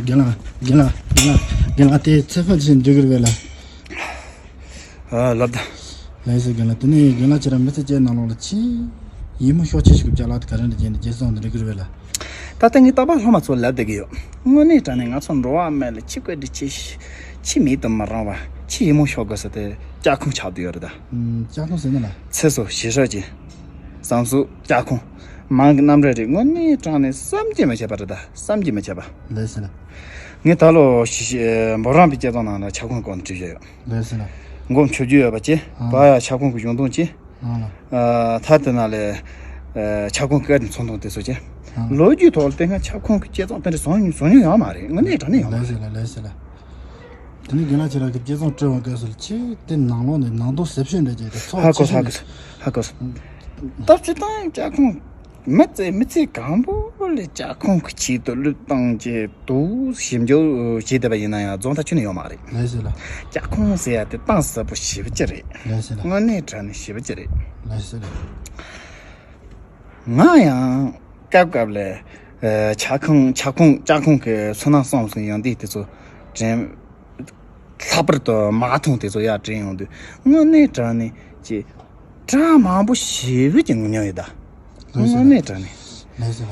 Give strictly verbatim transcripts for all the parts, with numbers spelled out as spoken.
རྒན་ལགས། རྒན་ལགས། རྒན་ལགས། རྒན་ལགས། དེ་ཚེ་ཕན་ཆེན་འདུག་གི་རེད་ལ། ཨ་ལབ་ད། ལགས་སོ་རྒན་ལགས། དེ་ནས་རྒན་ལགས་ཁྱེད་རང་མི་ཚེ་སྐྱེལ་ནང་ལོགས་ལ་ཆེས་ཡིད་སྨོན་ཤོག་ཆེ་ཞིག་གི་བྱ་ལག་དེ་ག་རེ་འདྲ་བྱས་ནས་རྒྱལ་སྲུང་འདི་འགྲིག་གི་རེད་ལ། ད་ལྟ་ངས་རྟག་པར་སློབ་མ་ཚོ་ལབ་བསྡད་ཀྱི་ཡོད། དངོས་གནས་དྲང་གནས་ང་ཚོ་འགྲོ་བ་མི་ལ་ཆེས་བཀའ་དྲིན་ཆེ་ཤོས། ཆེས་མེད་དུ་མི་རུང་བ། ཆེས་ཡིད་སྨོན་ཤོག་དགོས་ས་དེ་ལྕགས་ཁུང་ཆགས་བསྡད་ཡོད་རེད་ད། ཨུམ། ལྕགས་ཁུང་ཟེར་ན་ལ། ཚེ་སྲོག་ཞེ་སྲོག་ཅན། བསམ་གཟུགས་ལྕགས་ཁུང་། མང་གི་རྣམ་རོལ་རེད། དངོས་གནས་དྲང་གནས་བསམ་གྱིས་མི་ཁྱབ་པ་རེད་ད། བསམ་གྱིས་མི་ཁྱབ་པ། ལགས་སོ་ལགས། ངས་ད་ལོ་ཞི་ཞི་འབུམ་རམས་པའི་སྐྱེད་ཚལ་ནང་ལ་ཁྱབ་ཁོངས་སྐོར་ནས་བྲིས་བཞག་ཡོད། ལགས་སོ་ལགས། མགོ་མཆོད་རྒྱུ་ཡོད་པ་ཅི། ཨ། བ་ཡ་ཁྱབ་ཁོངས་ཀྱི་གཞུང་དོན་ཅི། ཨ་ལགས། ཨ། ད་དེ་ན་ལས། ཨ། ཁྱབ་ཁོངས་སྐད་དང་ཚོང་དོན་དེ་ཚོ་ཅི། ཨ། ལོ་རྒྱུས་ཐོག་ལ་དེ་སྔ་ཁྱབ་ཁོངས་ཀྱི་སྐྱེད་ཚལ་དེ་འདྲ་བཟོ་མྱོང་བཟོ་མྱོང་ཡོད་མ་རེད། དངོས་གནས་དྲང་གནས་ཡོད་མ་རེད། ལགས་སོ་ལགས། ལགས་སོ་ལགས། དེ་ནས་རྒན་ལགས་ཁྱེད་རང་གི་སྐྱེད་ཚལ་བཀྲུ་བའི་སྐབས་སུ་ཆེས་དེ་ནང་ལོགས་ནས་ནང་དོན་ཟབ་ཤོས་འདྲ་བྱས་ཏེ་ཚོགས་ཧ་གོ་ཆེ་ཤོས། ཧ་གོ་ཧ་གོ་ད་སྤྱིར་བཏང་ལྕགས་ཁུང་མི་ཚེ་མི་ཚེ་གང་པོ་ལ་ལྕགས་ཁུང་གི་ཆེད་དུ་བློས་བཏང་བྱས་འདུག་ཞིབ་འཇུག་བྱས་བསྡད་པ་ཡིན་ན་ཡང་རྫོགས་མཐའ་ཁྱོན་ནས་ཡོད་མ་རེད། ལགས་སོ་ལགས། ལྕགས་ཁུང་ཟེར་ཡ་དེ་གཏིང་ཟབ་པོ་ཞེ་པོ་ཅིག་རེད། ལགས་སོ་ལགས། དངོས་གནས་དྲང་གནས་ཞེ་པོ་ཅིག་རེད། ལགས་སོ་ལགས། ང་ཡང་སྐབས་སྐབས་ལ། ཨ། ལྕགས་ཁུང་ལྕགས་ཁུང་ལྕགས་ཁུང་གི་སོ་ནམ་གསུམ་གསུམ་ཡོང་དུས་དེ་ཚོ་དྲན། ལྷག་པར་དུ་མ་ཐུང་དེ་ཚོ་ཡར་དྲན་ཡོང་དུས་དངོས་གནས་དྲང་གནས་ཀྱི་གྲངས་མང་པོ་ཞེ་པོ་ཅིག་ངུ་མྱོང་ཡོད་ད། ལགས་སོ་དངོས་གནས་དྲང་གནས། ལགས་སོ།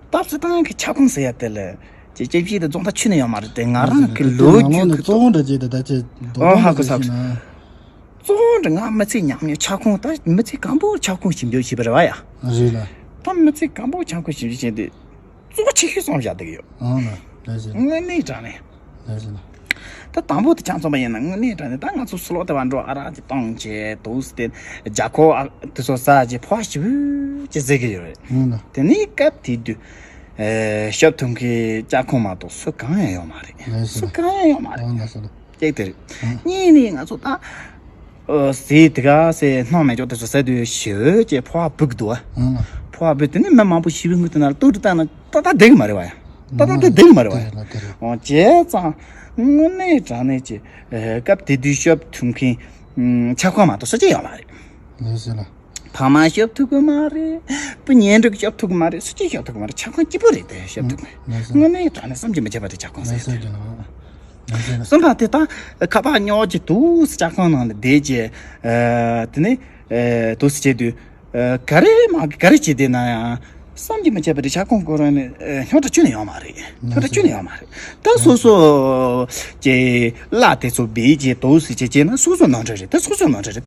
སྟབས་སུ་བཏང་གི་ཁྱབ་ཁོངས་ཟེར་ཡ་དེ་ལ་ཅེས་ཅེས་བྱས་ཏེ་རྫོགས་མཐའ་ཁྱོན་ནས་ཡོད་མ་རེད་དེ། ང་རང་གི་ལོ་རྒྱུས་ཀྱི་ཐོག་གཙོ་བོ་འདྲ་བྱས་ཏེ་ད་ཅེས་ཨོ་ཧ་གོ་ས་གོ་ས། གཙོ་བོ་འདྲ་ང་མི་ཚེ་ཉམས་མྱོང་ཁྱབ་ཁོངས་ད་མི་ཚེ་གང་པོ་ཁྱབ་ཁོངས་ཞིབ་འཇུག་བྱས་པ་རེད་བ་ཡ། རེད་ལ། ད་མི་ཚེ་གང་པོ་ཁྱབ་ཁོངས་ཞིབ་འཇུག་བྱས་ཏེ་གཙོ་བོ་ཆེ་ཤོས་བསམ་བཞག་བསྡད་ཀྱི་ཡོད། ཨང་ལ། ལགས་སོ། དངོས་གནས་དྲང་གནས། ལགས་སོ་ལགས། ད་དང་པོ་དེ་ཆ་མཚོན་པ་ཡིན་ན་དངོས་གནས་དྲང་གནས་ད་ང་ཚོ་སུ་ལོག་དེ་བ་འགྲོ་ཨ་རག་ཅིག་བཏང་བྱས་དུས་སུ་དེ་རྒྱ་ཁོ་ཨ་དེ་ཚོ་ཟ་ཅིག་ཕོ་བ་ཞིབ་ཅིག་ཟེར་གི་ཡོད་རེད། ཨང་ལ། དེ་ནས་སྐབས་དེ་དུས། ཨེ། ཞབས་ཐུག་མཁན་ལྕགས་ཁུང་མ་གཏོགས་སུ་གང་ཡང་ཡོད་མ་རེད། ལགས་སོ་སུ་ལགས། གང་ཡང་ཡོད་མ་རེད། ཨང་ལགས་སོ་ལགས། ཅེས་དེ་རེད། ཨང་། གཉིས་ནས་ང་ཚོ་ད། ཨོ། ཟས་དེ་ག་ཟས་སྣང་མེད་ཅོག་དེ་ཚོ་ཟས་དུས་ཞི་བའི་ཅེས་ཕོ་བ་སྦུག་འདུག་བ། ཨང་ལགས། ཕོ་བ་སྦུག་དེ་ནི་མི་མང་པོ་ཞི་བའི་ངུ་དེ་ན་ལྟོས་དྲི་བཏང་ན་ཏག་ཏག་བསྡད་གི་མ་རེད་བ་ཡ། ཏག་ཏག་དེ་བསྡད་གི་མ་རེད་བ་ཡ། དེ་རེད་ལ་དེ་རེད། ཨོ་བྱས་ཙང་དངོས་གནས་དྲང་གནས་ཀྱི་སྐབས་དེ་དུས་ཞབས་ཐུག་མཁན་ཁྱབ་ཁོངས་མ་གཏོགས་སུ་ཅི་ཡོད་མ་རེད། ལགས་སོ་ལགས། ཕ་མ་ཞབས་ཐུག་གི་མ་རེད། བུ་གཉེན་སྒྲིག་ཞབས་ཐུག་གི་མ་རེད། སུ་གཅིག་ཞབས་ཐུག་གི་མ་རེད། ཁྱབ་ཁོངས་གཅིག་པོ་རེད་དེ་ཞབས་ཐུག་གི་མ་རེད། དངོས་གནས་དྲང་གནས་བསམ་གྱིས་མི་ཁྱབ་པ་རེད་ཁྱབ་ཁོངས་ཟེར་ཡ་དེ། གསུམ་པ་དེ་ད་ཁ་པར་ཉོ་རྒྱུ་འདུག་ལྕགས་ཁང་ནང་ལ་བསྡད་རྒྱུ། དེ་ནས་འདུག་སེ་བྱས་དུས་ག་རེ་མ་ག་རེ་བྱས་བསྡད་ན་ཡང་། བསམ་གྱིས་མི་ཁྱབ་པ་རེད། ཁྱབ་ཁོངས་ཁོ་རང་ནས་རྙོག་དྲ་ཁྱོན་ནས་ཡོད་མ་རེད། རྙོག་དྲ་ཁྱོན་ནས་ཡོད་མ་རེད། ད་སོ་སོ་གི་གླ་དེ་ཚོ་བེད་སྤྱད་འདུག་སེ་བྱས་བྱས་ན་སོ་སོ་ནོར་འཁྲུལ་རེད། ད་སོ་སོ་ནོར་འཁྲུལ་རེད།